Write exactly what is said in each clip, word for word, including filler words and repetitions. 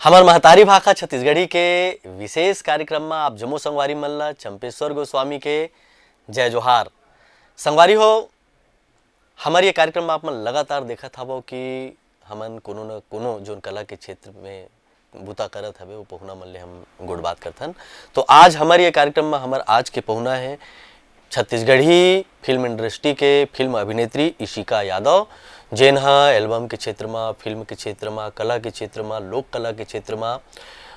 हमर महतारी भाखा छत्तीसगढ़ी के विशेष कार्यक्रम म आप जम्मो संगवारी मन ल चंपेश्वर गोस्वामी के जय जोहार। संगवारी हो, हमर ये कार्यक्रम म आप मन लगातार देखत हवो कि हमन कोनो न कोनो जोन कला के क्षेत्र में बुता करत हवे, वो पहुना मन ले हम गोठ बात करथन। तो आज हमर ये कार्यक्रम म हमर आज के पहुना हे छत्तीसगढ़ी फिल्म इंडस्ट्री के फिल्म अभिनेत्री इशिका यादव, जेन ह एल्बम के क्षेत्र म, फिल्म के क्षेत्र म, कला के क्षेत्र म, लोक कला के क्षेत्र म,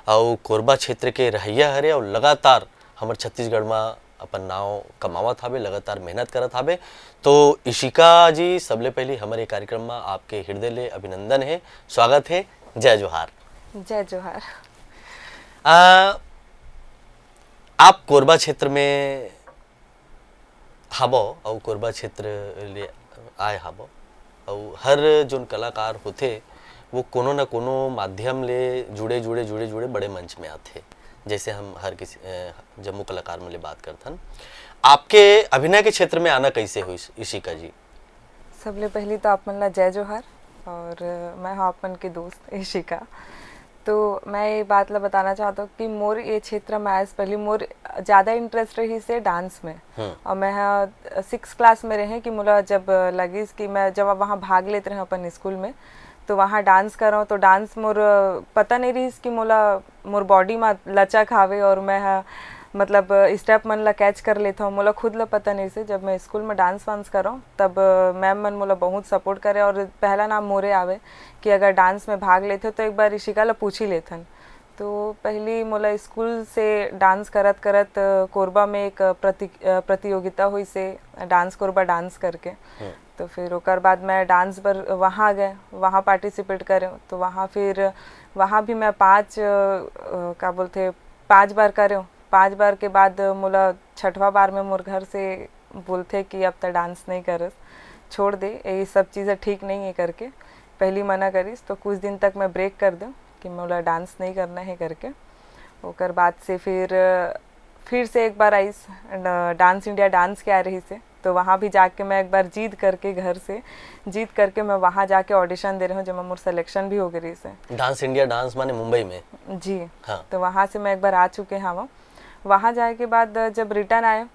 अउ कोरबा क्षेत्र के रहइया हरे, अउ लगातार हमर छत्तीसगढ़ म अपन नाव कमावत हावे, लगातार मेहनत करत हावे। तो इशिका जी, सबले पहली हमर ये कार्यक्रम म आपके हृदय ले अभिनंदन हे, स्वागत हे, जय जोहार। जय जोहार। आ, आप कोरबा क्षेत्र में हाबो अउ कोरबा क्षेत्र ले आए हाबो, अउ हर जोन कलाकार होथे, वो कोनो न कोनो माध्यम ले जुड़े, जुड़े, जुड़े, जुड़े बड़े मंच में आथे। जैसे हम हर किसी, अ, जम्मो कलाकार मन ले बात करथन। आपके अभिनय के क्षेत्र में आना कैसे होइस, इशिका जी? सबले पहली तो आप मन ला जय जोहार, और मैं हूँ आप मन के दोस्त इशिका। तो मैं ये बात ला बताना चाहता हूँ कि मोर ये क्षेत्र में आए से पहले मोर ज़्यादा इंटरेस्ट रहिस हे डांस में। हम्म। और मैं ह सिक्स क्लास में रहे कि मोला जब लगिस कि मैं जब वहाँ भाग लेत रहे अपन स्कूल में, तो वहाँ डांस करौं, तो डांस मोर पता नहीं रहिस कि मोला, मोर बॉडी में लचक हावे और मैं ह, मतलब, स्टेप मन ला कैच कर लेत हूँ। मोला खुद ला पता नहीं से, जब मैं स्कूल में डांस वांस करौं, तब मैम मन मोला बहुत सपोर्ट करे और पहला नाम मोरे आवे कि अगर डांस में भाग लेथे तो एक बार इशिका ला पूछ ही लेथन। तो पहली मोला स्कूल से डांस करत करत, अ, कोरबा में एक प्रति-, अ, प्रतियोगिता होइस हे, डांस कोरबा डांस करके। हम्म। तो फिर ओकर बाद मैं डांस बर वहाँ गए, वहाँ पार्टिसिपेट करे। तो वहाँ फिर, वहाँ भी मैं पाँच, अ, अ, का बोलथे, पाँच बार करे। पाँच बार के बाद मोला छठवा बार में मोर घर से बोलथे कि अब त डांस नहीं करस, छोड़ दे, ये सब चीज़ें ठीक नहीं है करके पहली मना करिस। तो कुछ दिन तक मैं ब्रेक कर दूँ कि मोला डांस नहीं करना है करके। ओकर बाद से फिर, फिर से एक बार आइस, न-, डांस इंडिया डांस के आ रहिस हे, तो वहाँ भी जाके मैं एक बार जिद करके, घर से जिद करके मैं वहाँ जाके ऑडिशन दे रहे हूँ, जेमा मोर सिलेक्शन भी हो गए रहिस हे। डांस इंडिया डांस माने मुंबई में? जी। हाँ। तो वहाँ से मैं एक बार आ चुके हवं। वहाँ जाए के बाद जब रिटर्न आए,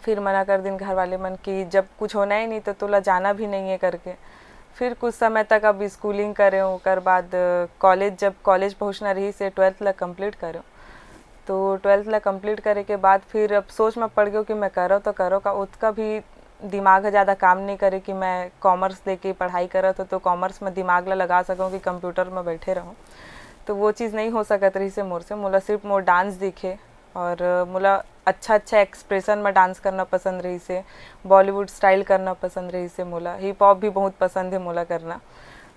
फिर मना कर दिन घर वाले मन कि जब कुछ होना ही नहीं तो तोला जाना भी नहीं है करके। फिर कुछ समय तक अब स्कूलिंग करे, ओकर बाद कॉलेज, जब कॉलेज पहुँचना रहिस हे, ट्वेल्थ ला कंप्लीट करे। तो ट्वेल्थ ला कंप्लीट करे के बाद फिर अब सोच में पड़ गयो कि मैं करो तो करो का, ओतका भी दिमाग ह ज़्यादा काम नहीं करे कि मैं कॉमर्स लेके पढ़ाई करत हूँ तो कॉमर्स में दिमाग ला लगा सकूँ कि कंप्यूटर में बैठे रहूँ। तो वो चीज़ नहीं हो सकत रहिस हे मोर से। मोला सिर्फ मोर डांस दिखे और मोला अच्छा अच्छा एक्सप्रेशन में डांस करना पसंद रहिस हे, बॉलीवुड स्टाइल करना पसंद रहिस हे, मोला हिप हॉप भी बहुत पसंद है मोला करना।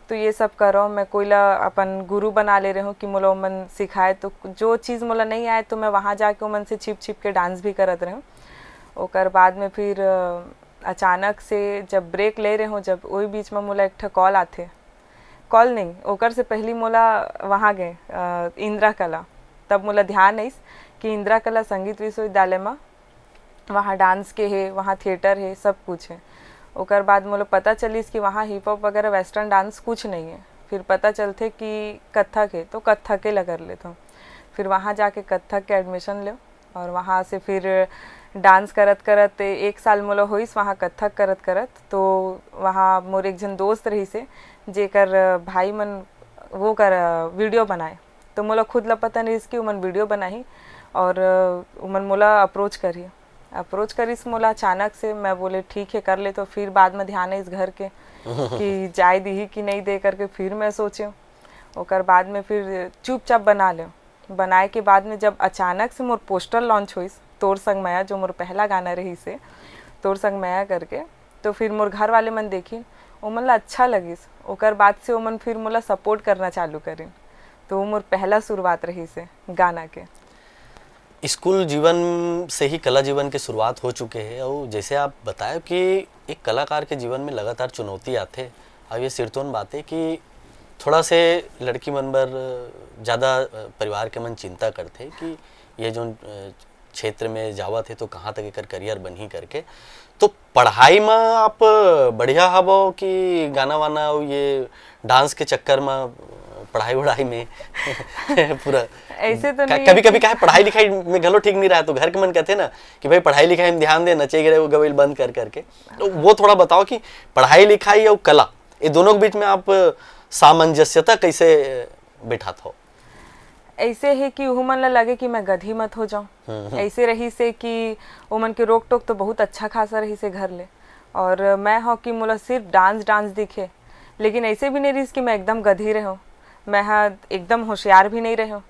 तो ये सब करो, मैं कोई ला अपन गुरु बना ले रहे हूँ कि मोला ओमन सिखाए। तो जो चीज़ मोला नहीं आए तो मैं वहाँ जाके ओमन से छिप छिप के डांस भी करत रहे हूँ। ओकर बाद में फिर, अ, अचानक से जब ब्रेक ले रहे हूँ, जब वही बीच में मोला एक ठा कॉल आथे, कॉल नहीं, ओकर से पहली मोला वहाँ गए, अ, इंदिरा कला। तब मोला ध्यान आइस कि इंदिरा कला संगीत विश्वविद्यालय में वहाँ डांस के हे, वहाँ थिएटर हे, सब कुछ हे। ओकर बाद मोला पता चलिस कि वहाँ हिप हॉप वगैरह, वेस्टर्न डांस कुछ नहीं है। फिर पता चलथे कि कथक हे, तो कथक के ला कर लेथों। फिर वहाँ जाके कथक के एडमिशन लेव और वहाँ से फिर डांस करत करत एक साल मोला होइस वहाँ कथक करत करत। तो वहाँ मोर एक झन दोस्त रहिस हे, जेकर भाई मन वो कर वीडियो बनाए। तो मोला खुद ला पता नहीं कि उमन वीडियो बनाही और उमन मोला अप्रोच करही। अप्रोच करिस मोला अचानक से, मैं बोले ठीक है कर ले। तो फिर बाद में ध्यान आइस घर के कि जाए दीही कि नहीं दे करके, फिर मैं सोचे। ओकर बाद में फिर चुपचाप बना ले। बनाए के बाद में जब अचानक से मोर पोस्टर लॉन्च होइस तोर संग मया, जो मोर पहला गाना रहिस हे तोर संग मया करके, तो फिर मोर घर वाले मन देखिन, ओमन ला अच्छा लगिस। ओकर बाद से ओमन फिर मोला सपोर्ट करना चालू करिन। तो वो मोर पहला शुरुआत रहिस हे गाना के। स्कूल जीवन से ही कला जीवन के शुरुआत हो चुके हे, अउ जैसे आप बताए कि एक कलाकार के जीवन में लगातार चुनौती आथे, अउ ये सिरतोन बात हे कि थोड़ा से लड़की मन बर ज़्यादा, अ, परिवार के मन चिंता करथे कि ये जोन, अ, क्षेत्र में जावत हे तो कहाँ तक एकर करियर बनही करके। तो पढ़ाई म आप बढ़िया हवो कि गाना वाना अउ ये डांस के चक्कर म, अ, पढ़ाई वढ़ाई में पूरा ऐसे तो नहीं है कभी कभी कि- काहे पढ़ाई लिखाई में घलो ठीक नहीं रहा, तो घर के मन कहते ना कि भाई पढ़ाई लिखाई में ध्यान दे, नचे गिरे वो गवैल बंद कर करके। तो वो थोड़ा बताओ कि पढ़ाई लिखाई और कला, ये दोनों के बीच में आप सामंजस्यता कैसे बिठात हो? ऐसे है कि उहू मन ला लगे कि मैं गधी मत हो जाऊं। हम्म। ऐसे रही से कि ओमन के रोक टोक तो बहुत अच्छा खासा रही से घर ले, और मैं हो कि मोला सिर्फ डांस डांस दिखे, लेकिन ऐसे भी नहीं रही कि मैं एकदम गधी रहूं। मैं हा एकदम होशियार भी नहीं रहूं,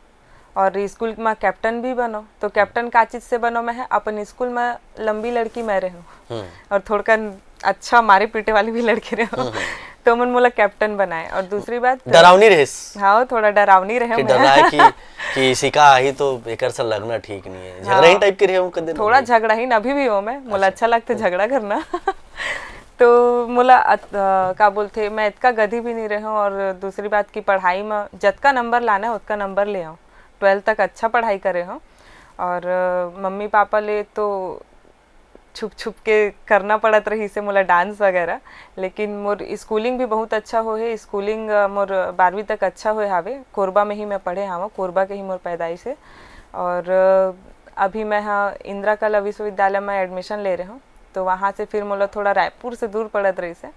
और स्कूल में कैप्टन भी बनो, तो कैप्टन का चीज से बनो? मैं हा अपन स्कूल में लंबी लड़की मैं रहूं, हम्म। और थोड़कन अच्छा मारे पीटे वाली भी लड़की रहूं। हम्म, हम्म। तो मन मोला कैप्टन बनाए। और दूसरी बात, डरावनी रहे। हाँ, थोड़ा डरावनी रहे कि मैं। डराए कि, कि सिका आही तो एकर से लगना ठीक नहीं है, झगड़ा ही हाँ। टाइप के रहे हो कदे ना थोड़ा भाई? झगड़ा ही ना, अभी भी हो मैं, मोला अच्छा। अच्छा लगता है झगड़ा करना। तो मोला अत-, अ, का बोलते, मैं इतना गधी भी नहीं रहे हूँ। और दूसरी बात की पढ़ाई में जतका नंबर लाना है उतका नंबर ले आऊँ। ट्वेल्थ तक अच्छा पढ़ाई करे हूँ। और अ, मम्मी पापा ले तो छुप छुप के करना पड़त रही से मोला डांस वगैरह, लेकिन मोर स्कूलिंग भी बहुत अच्छा होहे। स्कूलिंग, अ, मोर बारहवीं तक अच्छा होए हावे। कोरबा में ही मैं पढ़े हावं, कोरबा के ही मोर पैदाइश है। और अ, अभी मैं हा इंदिरा कला विश्वविद्यालय में एडमिशन ले रहे हूँ, तो वहाँ से फिर मोला थोड़ा रायपुर से दूर पड़त रही से,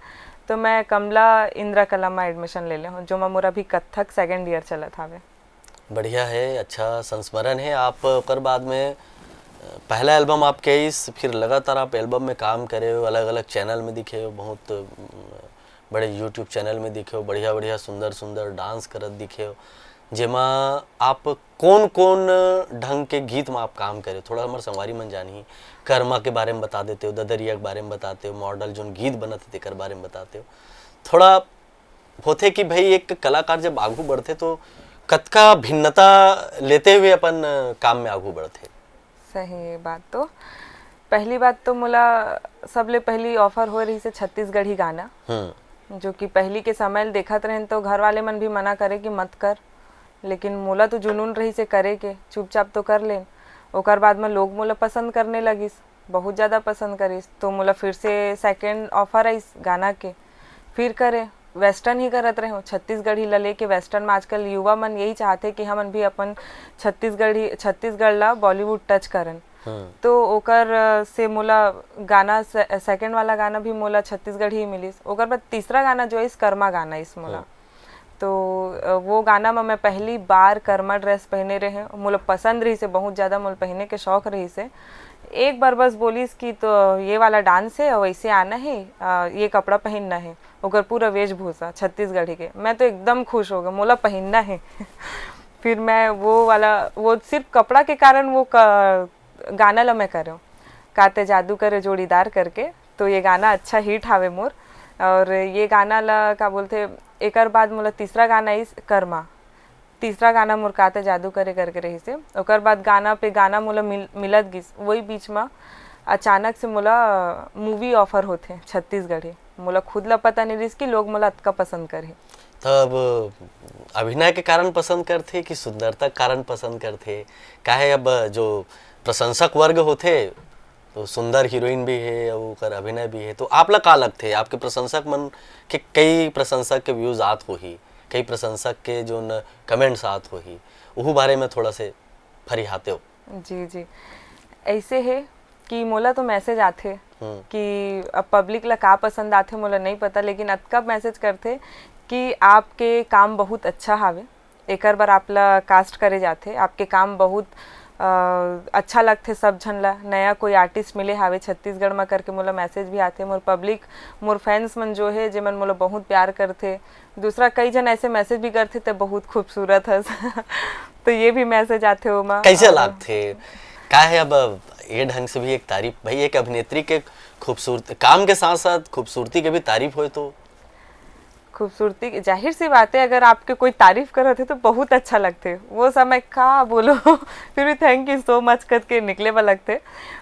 तो मैं कमला इंदिरा कला में एडमिशन ले ले हूँ, जो मैं मोर अभी कत्थक सेकेंड ईयर चलत हावे। बढ़िया है, अच्छा संस्मरण है। आप ओकर बाद में, अ, पहला एल्बम आपके इस, फिर लगातार आप एल्बम में काम करे हो, अलग-अलग चैनल में दिखे हो, बहुत, अ, बड़े YouTube चैनल में दिखे हो, बढ़िया-बढ़िया, सुंदर-सुंदर डांस करत दिखे हो, जेमा आप कोन-कोन ढंग के गीत में आप काम करे हो? थोड़ा हमर संगवारी मन जानही, कर्मा के बारे में बता देते हो, ददरिया के बारे में बताते हो, मॉडल जोन गीत बनत हे तेकर बारे में बताते हो। थोड़ा होथे कि भाई एक कलाकार जब आगू बढ़थे तो कतका भिन्नता लेते हुए अपन काम में आगू बढ़थे। सही बात तो, पहली बात तो मोला सबले पहली ऑफर होए रहिस हे छत्तीसगढ़ी गाना, हम्म। जो कि पहली के समय ल देखत रहेन तो घर वाले मन भी मना करे कि मत कर, लेकिन मोला तो जुनून रहिस हे करे के, चुपचाप तो कर लेन। ओकर बाद में लोग मोला पसंद करने लगिस, बहुत ज़्यादा पसंद करिस, तो मोला फिर से सेकंड ऑफर आइस गाना के, फिर करे। वेस्टर्न ही करत रहे हूँ, छत्तीसगढ़ी ला लेके वेस्टर्न में आजकल युवा मन यही चाहथे कि हमन भी अपन छत्तीसगढ़ी, छत्तीसगढ़ ला बॉलीवुड टच करन। हम्म। तो ओकर, अ, से मोला गाना से-, सेकंड वाला गाना भी मोला छत्तीसगढ़ी ही मिलिस। ओकर बाद तीसरा गाना जो आइस कर्मा गाना आइस मोला। हम्म। तो, अ, वो गाना में मैं पहली बार कर्मा ड्रेस पहने रहे हूँ। मोला पसंद रहिस हे बहुत ज़्यादा, मोला पहने के शौक रहिस हे। एक बार बस बोलिस कि तो ये वाला डांस है, वैसे आना है, अ, ये कपड़ा पहनना है, ओकर पूरा वेशभूषा छत्तीसगढ़ी के। मैं तो एकदम खुश हो गए, मोला पहनना है। फिर मैं वो वाला, वो सिर्फ कपड़ा के कारण वो क-, गाना ला मैं करे हूँ, का तैं जादू करे जोड़ीदार करके। तो ये गाना अच्छा हिट हावे मोर। और ये गाना ला का बोलथे, एकर बाद मोला तीसरा गाना आइस कर्मा, तीसरा गाना मोर का तैं जादू करे करके रहिस हे। ओकर बाद गाना पे गाना मोला मिल-, मिलत गिस, वही बीच में अचानक से मोला मूवी ऑफर होथे छत्तीसगढ़ी। मोला खुद ला पता नहीं रहिस कि लोग मोला अतका पसंद करही। तब अभिनय के कारण पसंद करथे कि सुंदरता के कारण पसंद करथे? काहे अब जो प्रशंसक वर्ग होथे, तो सुंदर हीरोइन भी हे अउ ओकर अभिनय भी हे, तो आप ला का लगथे, आपके प्रशंसक मन के, कई प्रशंसक के व्यूज आत होही, कई प्रशंसक के जोन कमेंट्स आत होही, उहू बारे में थोड़ा से फरिहातेव। जी, जी। ऐसे हे कि मोला तो मैसेज आथे हम्म। कि अब पब्लिक ला का पसंद आथे, मोला नहीं पता, लेकिन अतका मैसेज करथे कि आपके काम बहुत अच्छा हावे, एकर बर आप ला कास्ट करे जाथे, आपके काम बहुत, अ, अच्छा लगथे सब झन ला। नया कोई आर्टिस्ट मिले हावे छत्तीसगढ़ म करके मोला मैसेज भी आथे। मोर पब्लिक, मोर फैंस मन जो हे, जेमन मोला बहुत प्यार करथे, दूसरा कई झन ऐसे मैसेज भी करथे, "ते बहुत खूबसूरत हस।" तो ये भी मैसेज आथे ओमा। कैसे और लागथे? का है अब ये ढंग से भी एक तारीफ, भाई, एक अभिनेत्री के खूबसूरत काम के साथ साथ खूबसूरती के भी तारीफ होए तो? खूबसूरती के, जाहिर सी बात है, अगर आपके कोई तारीफ करत हे तो बहुत अच्छा लगथे। वो समय का बोलो, फिर भी thank you so much करके निकले बर लगथे।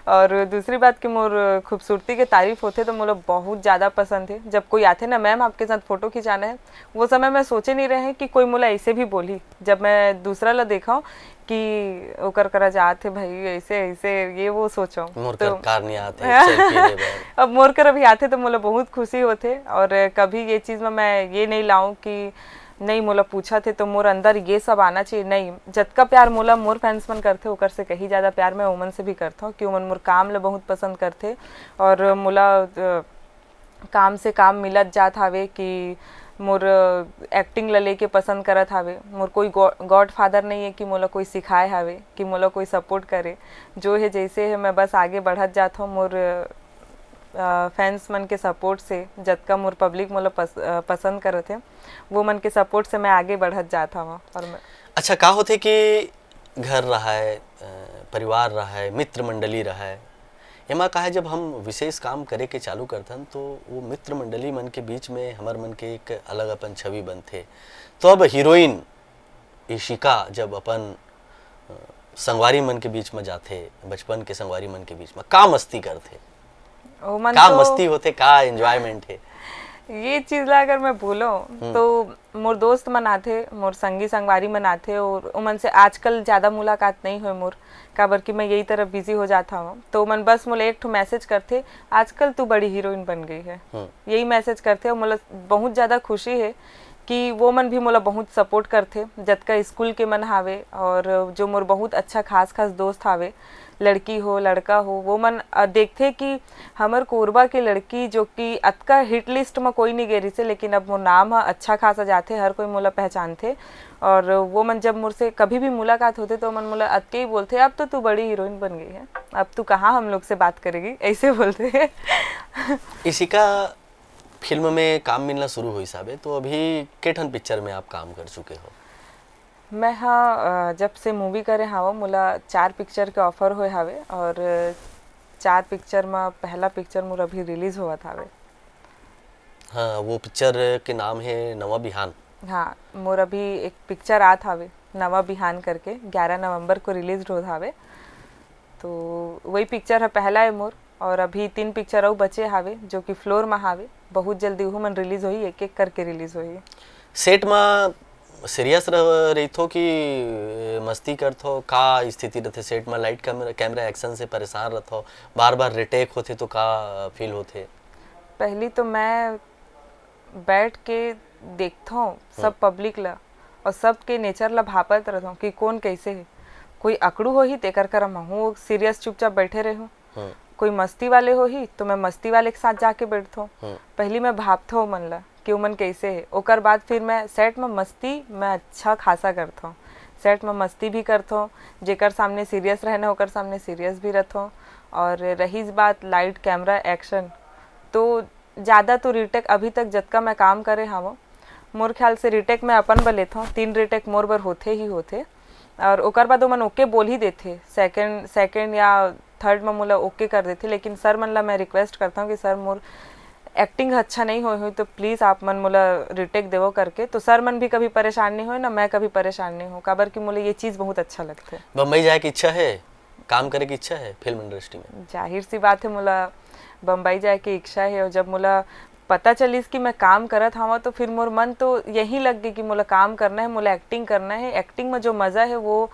और दूसरी बात कि मोर खूबसूरती के तारीफ होथे तो मोला बहुत ज़्यादा पसंद हे। जब कोई आथे ना, "मैम, आपके साथ फोटो खिंचाना है", वो समय मैं सोचे नहीं रहे कि कोई मोला ऐसे भी बोली। जब मैं दूसरा ला देखा हूँ कि ओकर करा जात हे भाई, ऐसे, ऐसे, ये वो सोचो। मोर तो कर कार नहीं आत हे, एक सेल्फी ले बर। अब मोर कर अभी आथे तो मोला बहुत खुशी होथे, और कभी ये चीज में मैं ये नहीं लाऊं कि नहीं, मोला पूछत हे तो मोर अंदर ये सब आना चाहिए। नहीं, जतका प्यार मोला मोर फैंस मन करथे, ओकर से कहीं ज़्यादा प्यार मैं ओमन से भी करथौं, कि ओमन मोर काम ल बहुत पसंद करथे और मोला, अ, काम से काम मिलत जात हावे कि मोर, अ, एक्टिंग ल लेके पसंद करत हावे। मोर कोई गॉ-, गॉडफादर नहीं है कि मोला कोई सिखाए हावे, कि मोला कोई सपोर्ट करे। जो है, जैसे है, मैं बस आगे बढ़त जात हौं। मोर, अ, फैंस मन के सपोर्ट से, जतका मोर पब्लिक मोला पस-, अ, पसंद करत हे, वो मन के सपोर्ट से मैं आगे बढ़त जात हौं। और मैं अच्छा, का होथे कि घर रहय, अ, परिवार रहय, मित्र मंडली रहय, एमा का हे, जब हम विशेष काम करे के चालू करथन, तो वो मित्र मंडली मन के बीच में हमर मन के एक अलग अपन छवि बनथे। तो अब हीरोइन इशिका जब अपन, अ, संगवारी मन के बीच में जाथे, बचपन के संगवारी मन के बीच में, का मस्ती करथे? ओमन का तो मस्ती होथे, का एंजॉयमेंट हे? ये चीज ला अगर मैं बोलूं, हम्म। तो मोर दोस्त मन आथे, मोर संगी संगवारी मन आथे, और ओमन से आजकल ज्यादा मुलाकात नहीं होय मोर, काबर कि मैं यही तरफ बिजी हो जात हवं। तो ओमन बस मोला एक ठो मैसेज करथे, "आजकल तू बड़ी हीरोइन बन गई है।" हम्म। यही मैसेज करथे, और मोला बहुत ज्यादा खुशी है कि वो मन भी मोला बहुत सपोर्ट करथे, जतका स्कूल के मन हावे और जो मोर बहुत अच्छा खास खास दोस्त हावे, लड़की हो लड़का हो, वो मन, अ, देखथे कि हमर कोरबा के लड़की, जो कि अतका हिट लिस्ट म कोई नहीं गे रिसे, लेकिन अब मोर नाम ह अच्छा खासा जाथे, हर कोई मोला पहचानथे। और वो मन जब मोर से कभी भी मुलाकात होथे, तो मन मोला अतके ही बोलथे, "अब तो तू बड़ी हीरोइन बन गई है, अब तू कहाँ हम लोग से बात करेगी?" ऐसे बोलथे। इशिका, फिल्म में काम मिलना शुरू होइस हावे, तो अभी के ठन पिक्चर में आप काम कर चुके हो? मैं ह, अ, जब से मूवी करे हावं, मोला चार पिक्चर के ऑफर होए हावे, और चार पिक्चर म पहला पिक्चर मोर अभी रिलीज होवत हावे। हाँ, वो पिक्चर के नाम है नवा बिहान। हाँ, मोर अभी एक पिक्चर आत हावे, नवा बिहान करके, ग्यारह नवंबर को रिलीज होत हावे। तो वही पिक्चर ह पहला है मोर, और अभी तीन पिक्चर अउ बचे हावे, जो कि फ्लोर म हावे। बहुत जल्दी उहू मन रिलीज होही, एक एक करके रिलीज होही। सेट म सीरियस रह-, रहिथो कि मस्ती करथो? का स्थिति रहिथे सेट म? लाइट, कैमरा, कैमरा एक्शन से परेशान रहिथो, बार-बार रिटेक होथे तो का फील होथे? पहली तो मैं बैठ के देखथौं सब हम्म। पब्लिक ला, और सबके नेचर ला भापत रहिथौं कि कोन कैसे हे। कोई अकड़ू होही, तेकर करा महूँ सीरियस चुपचाप बैठे रहूँ। हम्म। कोई मस्ती वाले होही, तो मैं मस्ती वाले के साथ जाके बैठथौं। हम्म। पहली मैं भापथौं ओमन ला कि ओमन कैसे हे, ओकर बाद फिर मैं सेट में मस्ती मैं अच्छा खासा करथौं। सेट में मस्ती भी करथौं, जेकर सामने सीरियस रहना, ओकर सामने सीरियस भी रहिथौं। और रहीस बात लाइट, कैमरा, एक्शन, तो ज़्यादा तो रिटेक, अभी तक जतका मैं काम करे हावं, मोर ख्याल से रिटेक मैं अपन बर लेथौं, तीन रिटेक मोर बर होथे ही होथे। और ओकर बाद ओमन ओके बोल ही देथे, सेकंड, सेकंड या थर्ड में मोला ओके कर देथे। लेकिन सर मन ला मैं रिक्वेस्ट करथौं कि सर, मोर एक्टिंग अच्छा नहीं होए होही, तो प्लीज आप मन मोला रिटेक देवो करके। तो सर मन भी कभी परेशान नहीं होए, ना मैं कभी परेशान नहीं हूँ, काबर कि मोला ये चीज़ बहुत अच्छा लगथे। बम्बई जाए के इच्छा है? काम करे के इच्छा है फिल्म इंडस्ट्री में? जाहिर सी बात है, मोला बम्बई जाए के इच्छा है, और जब मोला पता चलिस कि मैं काम करत हावं, तो फिर मोर मन तो यही लग गई कि मोला काम करना है, मोला एक्टिंग करना है। एक्टिंग में जो मज़ा है, वो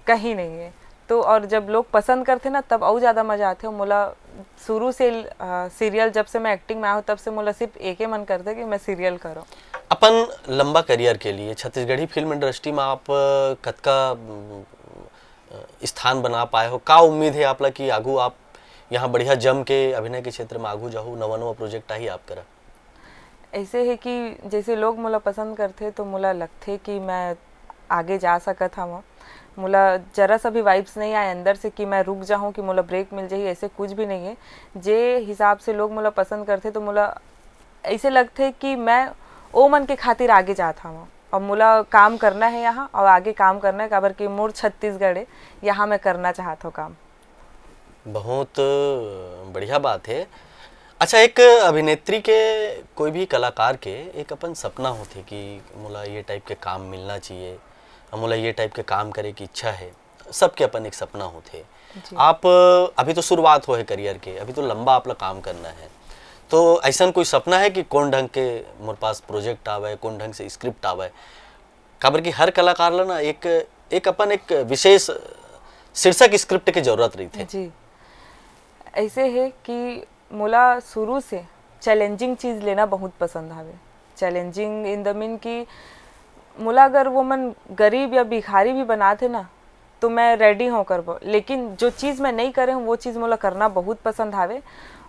कहीं नहीं है। तो और जब लोग पसंद करथे ना, तब अउ ज़्यादा मज़ा आथे। मोला शुरू से, अ, सीरियल, जब से मैं एक्टिंग में आया हूँ, तब से मोला सिर्फ एके मन करथे कि मैं सीरियल करूँ। अपन लंबा करियर के लिए छत्तीसगढ़ी फिल्म इंडस्ट्री में आप, अ, कतका, अम, अ, स्थान बना पाए हो? का उम्मीद है आप ला कि आगू आप यहाँ बढ़िया जम के अभिनय के क्षेत्र में आगू जाहू, नवा नवा प्रोजेक्ट आही आप करा? ऐसे है कि जैसे लोग मोला पसंद करथे, तो मोला लगथे कि मैं आगे जा सकत हवं। मोला जरा सा भी वाइब्स नहीं आए अंदर से कि मैं रुक जाहूँ, कि मोला ब्रेक मिल जाही, ऐसे कुछ भी नहीं है। जे हिसाब से लोग मोला पसंद करथे, तो मोला ऐसे लगथे कि मैं ओ मन के खातिर आगे जात हवं, और मोला काम करना है यहाँ, और आगे काम करना है, काबर कि मोर छत्तीसगढ़ है, यहाँ मैं करना चाहत हवं काम। बहुत बढ़िया बात है। अच्छा, एक अभिनेत्री के, कोई भी कलाकार के एक अपन सपना होथे कि मोला ये टाइप के काम मिलना चाहिए, मोला ये टाइप के काम करे की इच्छा है। सबके अपन एक सपना होथे। जी। आप, अभी तो शुरुआत होहे करियर के, अभी तो लंबा आप ला काम करना है, तो ऐसन कोई सपना है कि कोन ढंग के मोर पास प्रोजेक्ट आवे, कोन ढंग से स्क्रिप्ट आवे? काबर कि हर कलाकार ला ना एक, एक अपन एक विशेष शीर्षक स्क्रिप्ट के जरूरत रहिथे। जी, ऐसे है कि मोला शुरू से चैलेंजिंग चीज़ लेना बहुत पसंद हवे। चैलेंजिंग इन द मीन कि मोला अगर वो मन गरीब या भिखारी भी बनाथे ना, तो मैं रेडी हों करबो, लेकिन जो चीज़ मैं नहीं करे हूँ, वो चीज़ मोला करना बहुत पसंद हावे।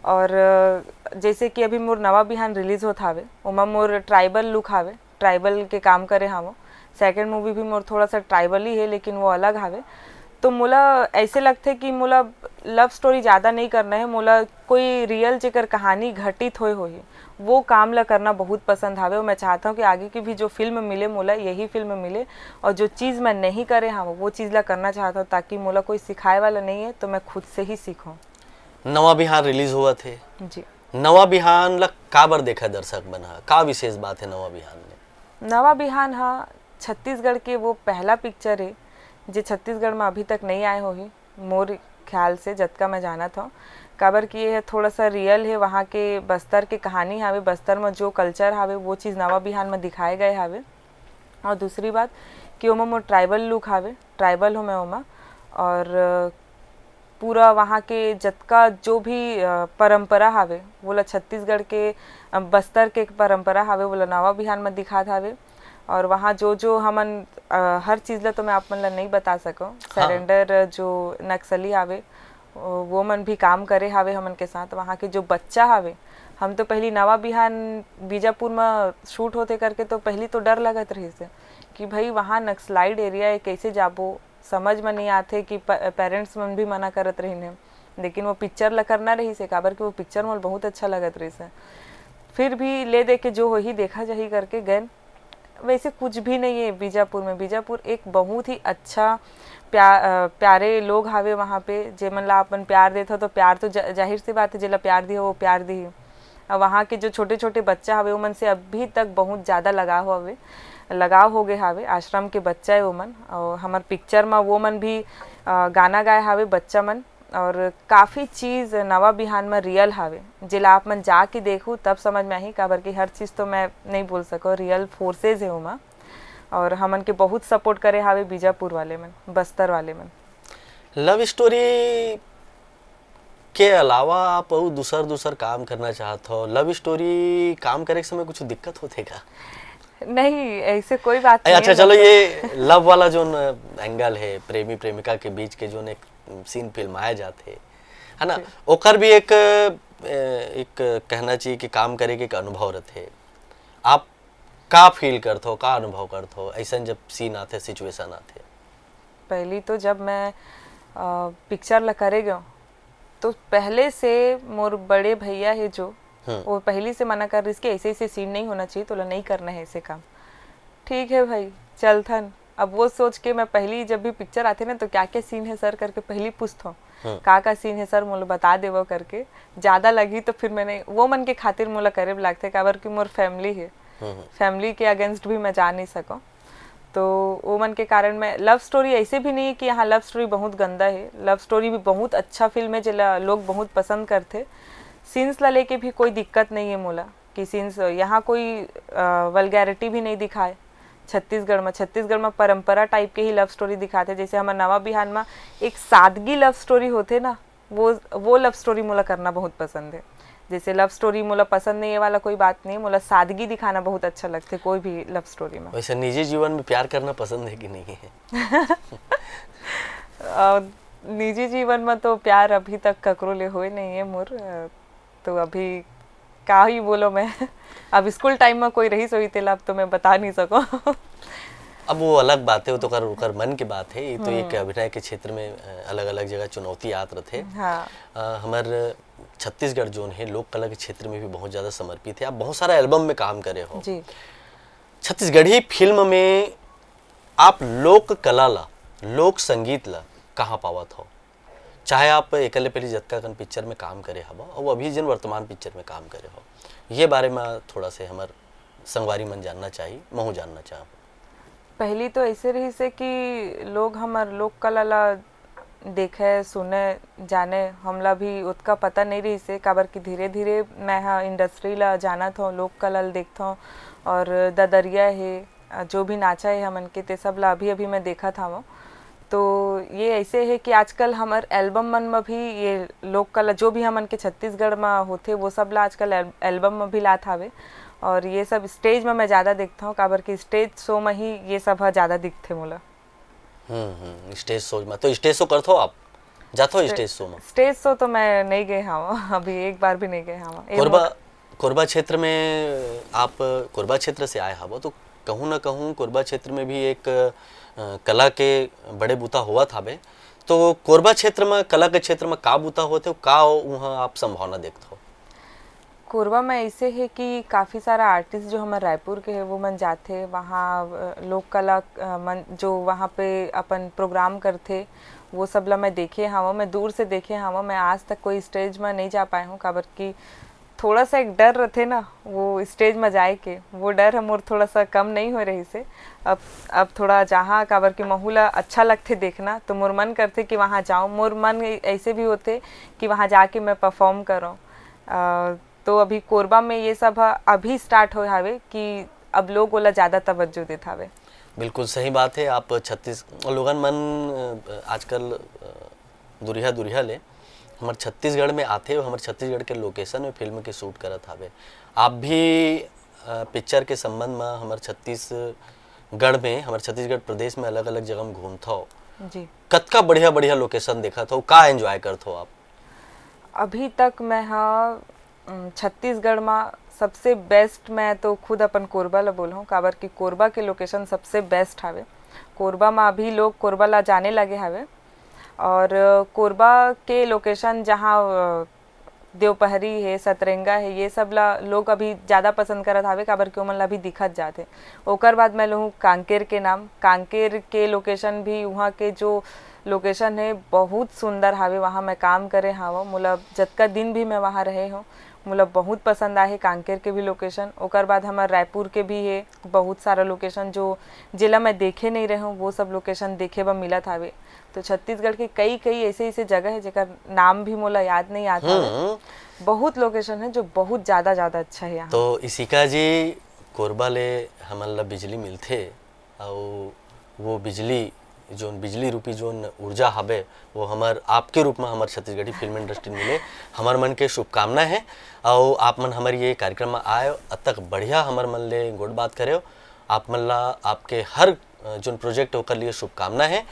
और अ, जैसे कि अभी मोर नवा बिहान रिलीज होत हावे, ओमा मोर ट्राइबल लुक हावे, ट्राइबल के काम करे हावो। सेकंड मूवी भी मोर थोड़ा सा ट्राइबल ही है, लेकिन वो अलग हावे। तो मोला ऐसे लगथे कि मोला लव स्टोरी ज़्यादा नहीं करना है, मोला कोई रियल जेकर कहानी घटित होए होही, वो काम ला करना बहुत पसंद हावे। और मैं चाहता हूँ कि आगे की भी जो फिल्म मिले, मोला यही फिल्म मिले, और जो चीज़ मैं नहीं करे हाँ, वो चीज़ ला करना चाहता हूँ, ताकि मोला कोई सिखाए वाला नहीं है, तो मैं खुद से ही सीखूँ। नवा बिहान रिलीज हुआ थे। जी। नवा बिहान ला काबर देखा दर्शक मन ह? का विशेष बात है नवा बिहान में? नवा बिहान हा छत्तीसगढ़ के वो पहला पिक्चर है, जे छत्तीसगढ़ में अभी तक नहीं आए होही, मोर ख्याल से, जतका मैं जानत हूँ। काबर कि ये थोड़ा सा रियल है, वहाँ के बस्तर के कहानी हावे, बस्तर में जो कल्चर हावे, वो चीज़ नवा बिहान में दिखाए गए हावे। और दूसरी बात कि ओमा मोर ट्राइबल लुक हावे, ट्राइबल हूँ मैं ओमा। और अ, पूरा वहाँ के जतका जो भी अ, परंपरा हावे, वोला छत्तीसगढ़ के अ, बस्तर के परंपरा हावे, वोला नवा बिहान में दिखात हावे। और वहाँ जो जो हमन अ, हर चीज़ ला तो मैं आप मन ला नहीं बता सकूँ। सरेंडर जो नक्सली हावे, वो मन भी काम करे हावे हमन के साथ। वहाँ के जो बच्चा हावे, हम तो पहली नवा बिहान बीजापुर में शूट होते करके तो पहली तो डर लगत रहिस है कि भाई वहाँ नक्सलाइट एरिया है, कैसे जाबो, समझ में नहीं आते कि पेरेंट्स मन भी मना करत रहिन है, लेकिन वो पिक्चर ला करना रहिस है, काबर कि वो पिक्चर मोला बहुत अच्छा लगत रहिस है। फिर भी ले दे के जो होही देखा जाही करके गए। वैसे कुछ भी नहीं है बीजापुर में। बीजापुर एक बहुत ही अच्छा प्या, अ, प्यारे लोग हावे वहाँ पे, जेमन ला अपन प्यार देत हो तो प्यार तो जा, जाहिर सी बात है, जेला प्यार दिहो वो प्यार दिही। और वहाँ के जो छोटे छोटे बच्चा हवे, ओमन से अभी तक बहुत ज़्यादा लगाव हवे, लगाव हो गए हावे। आश्रम के बच्चा है ओमन। और हमर पिक्चर में वो मन भी अ, गाना गाए हावे बच्चा मन। और काफ़ी चीज़ नवा बिहान में रियल हावे, जेला आप मन जाके देखू तब समझ में आही, काबर कि हर चीज़ तो मैं नहीं बोल सको, रियल फोर्सेज है ओमा। और हमन के बहुत सपोर्ट करे हावे बीजापुर वाले मन, बस्तर वाले मन। लव स्टोरी के अलावा आप अउ दूसर दूसर काम करना चाहत हो? लव स्टोरी काम करे के समय कुछ दिक्कत होथे का? नहीं, ऐसे कोई बात अरे, नहीं अच्छा, है, चलो, मतलब ये लव वाला जोन एंगल है, प्रेमी प्रेमिका के बीच के जोन एक सीन फिल्माए जात है, है ना? जी। ओकर भी एक, ए, एक कहना चाहिए कि काम करे के एक अनुभव रहते। आप का फील करत हो, का अनुभव करत हो ऐसन जब सीन आथे, सिचुएशन आथे? पहली तो जब मैं अ, पिक्चर ला करे गयो, तो पहले से मोर बड़े भैया है जो, हम्म। वो पहली से मना कर रही कि ऐसे ऐसे सीन नहीं होना चाहिए, तोला नहीं करना है ऐसे काम। ठीक है भाई, चलथन। अब वो सोच के मैं पहली जब भी पिक्चर आथे ना, तो क्या क्या सीन है सर करके पहली पूछता हूँ, हम्म। का का सीन है सर, मोला बता देवो करके। ज़्यादा लगी तो फिर मैंने, वो मन के खातिर मोला करे लागथे, काबर कि मोर फैमिली है। हम्म। फैमिली के अगेंस्ट भी मैं जा नहीं सकूँ। तो वो मन के कारण मैं, लव स्टोरी ऐसे भी नहीं है कि यहाँ लव स्टोरी बहुत गंदा है, लव स्टोरी भी बहुत अच्छा फिल्म है, जेला लोग बहुत पसंद करथे। सीन्स ला लेके भी कोई दिक्कत नहीं है मोला कि सीन्स, यहाँ कोई वल्गैरिटी भी नहीं दिखाए। छत्तीसगढ़ में, छत्तीसगढ़ में परंपरा टाइप के ही लव स्टोरी दिखाथे। जैसे हमर नवा बिहान में एक सादगी लव स्टोरी होथे ना, वो वो लव स्टोरी मोला करना बहुत पसंद है। जैसे लव स्टोरी मोला पसंद नहीं, ये वाला कोई बात नहीं, मोला सादगी दिखाना बहुत अच्छा लगथे कोई भी लव स्टोरी में। वैसे निजी जीवन में प्यार करना पसंद है कि नहीं है? अ, निजी जीवन में तो प्यार अभी तक ककरो ले होए नहीं है मोर, अ, तो अभी का ही बोलो मैं। अब स्कूल टाइम में कोई रही सोई तेला, अब तो मैं बता नहीं सकूँ। अब वो अलग बात है, वो तो कर, ओकर मन की बात है। ये तो एक हम्म। अभिनय के क्षेत्र में अलग अलग जगह चुनौती आत रहथे। हाँ। अ, हमर छत्तीसगढ़ जोन है, लोक कला के क्षेत्र में भी बहुत ज्यादा समर्पित है। आप बहुत सारा एल्बम में काम करे हो। जी। छत्तीसगढ़ी फिल्म में आप लोक कला ला, लोक संगीत ला कहाँ पावत हो? चाहे आप एकले पहले जतका कन पिक्चर में काम करे हवा, और अभी जिन वर्तमान पिक्चर में काम करे हो, ये बारे में थोड़ा से हमर संगवारी मन जानना चाही, महू जानना चाहूँ। पहली तो ऐसे रहिस हे कि लोग हमर लोक कला ला देखे, सुने, जाने, हमला भी ओतका पता नहीं रहिस हे, काबर कि धीरे-धीरे मैं ह इंडस्ट्री ला जानत हौं, लोक कला ल देखत हौं, और ददरिया हे, अ, जो भी नाचा हे हमन के, ते सब ला अभी-अभी मैं देखत हवं। तो ये ऐसे हे कि आजकल हमर एल्बम मन म भी ये लोक कला, जो भी हमन के छत्तीसगढ़ म होथे, वो सब ला आजकल एल-, एल्बम म भी लात हावे। और ये सब स्टेज में मैं ज़्यादा देखता हूँ, काबर कि स्टेज शो में ही ये सब ह ज़्यादा दिखथे मोला। हम्म हम्म स्टेज शो में तो स्टेज शो करथो आप? जाथो स्टेज शो में? स्टेज शो तो मैं नहीं गए हूँ अभी, एक बार भी नहीं गए हूँ। ये कोरबा मोर- कोरबा क्षेत्र में आप कोरबा क्षेत्र से आए हवो तो कहूँ ना कहूँ कोरबा क्षेत्र में भी एक अ, कला के बड़े बूता होवत हावे। तो कोरबा क्षेत्र में कला के क्षेत्र में का बूता होत हे, का उहाँ आप संभावना देखत हो? कोरबा में ऐसे है कि काफ़ी सारा आर्टिस्ट जो हमर रायपुर के है वो मन जाथे वहाँ, अ, लोक कला अ, मन जो वहाँ पे अपन प्रोग्राम करथे, वो सब ला मैं देखे हवं। मैं दूर से देखे हवं, मैं आज तक कोई स्टेज में नहीं जा पाए हूँ, काबर कि थोड़ा सा एक डर रथे ना वो स्टेज में जाए के, वो डर ह मोर थोड़ा सा कम नहीं हो रही से। अब अब थोड़ा जहाँ, काबर कि महू ला अच्छा लगथे देखना, तो मोर मन करथे कि वहाँ जाऊँ। मोर मन ऐसे भी होथे कि वहाँ जाके मैं परफॉर्म करूँ। अ, तो अभी कोरबा में ये सब ह अभी स्टार्ट होए हावे कि अब लोग ओला ज़्यादा तवज्जो देत हावे। बिल्कुल सही बात है। आप छत्तीस लोगन मन अ, आजकल अ, दुरिहा दुरिहा ले हमर छत्तीसगढ़ में आथे और हमर छत्तीसगढ़ के लोकेशन में फिल्म के शूट करत हावे। आप भी अ, पिक्चर के संबंध में हमर छत्तीसगढ़ में, हमर छत्तीसगढ़ प्रदेश में अलग अलग जगह में घूमत हो, जी। कतका बढ़िया बढ़िया लोकेशन देखत हो, का एंजॉय करत हो आप? अभी तक मैं ह अम, छत्तीसगढ़ में सबसे बेस्ट, मैं तो खुद अपन कोरबा ला बोलहूँ, काबर कि कोरबा के लोकेशन सबसे बेस्ट हावे। कोरबा में अभी लोग कोरबा ला जाने लगे हावे, और अ, कोरबा के लोकेशन जहाँ अ, देवपहरी है, सतरेंगा है, ये सब ला लोग अभी ज़्यादा पसंद करत हावे, काबर कि ओमन ला अभी दिखत जात हे। ओकर बाद मैं लूँ कांकेर के नाम। कांकेर के लोकेशन भी, वहाँ के जो लोकेशन है, बहुत सुंदर हावे। वहाँ मैं काम करे हावं, मोला जतका दिन भी मैं वहाँ रहे हूँ, मोला बहुत पसंद आहे कांकेर के भी लोकेशन। ओकर बाद हमर रायपुर के भी है बहुत सारा लोकेशन जो जेला मैं देखे नहीं रहे हूँ, वो सब लोकेशन देखे बर मिलत हावे। तो छत्तीसगढ़ के कई कई ऐसे ऐसे जगह है जेकर नाम भी मोला याद नहीं आता है। हम्म। बहुत लोकेशन है जो बहुत ज़्यादा ज़्यादा अच्छा है यहाँ। तो इशिका जी, कोरबा ले हमन ला बिजली मिलथे, अउ वो बिजली, जोन बिजली रूपी जोन ऊर्जा हवे, वो हमर आपके रूप में हमर छत्तीसगढ़ी फिल्म इंडस्ट्री मिले, हमर मन के शुभकामना है। अउ आप मन हमर ये कार्यक्रम में आए, अतक बढ़िया हमर मन ले गोठ बात करे, आप मन ला आपके हर अ, जोन प्रोजेक्ट ओकर लिए शुभकामना है।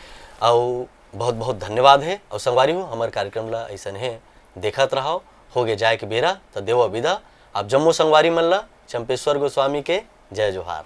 अउ बहुत बहुत धन्यवाद है। अउ संगवारी हो, हमर कार्यक्रम ला ऐसन है देखत रहो। होगे जाए के बेरा, त देवो विदा। आप जम्मो संगवारी मन ला चंपेश्वर गोस्वामी के जय जोहार।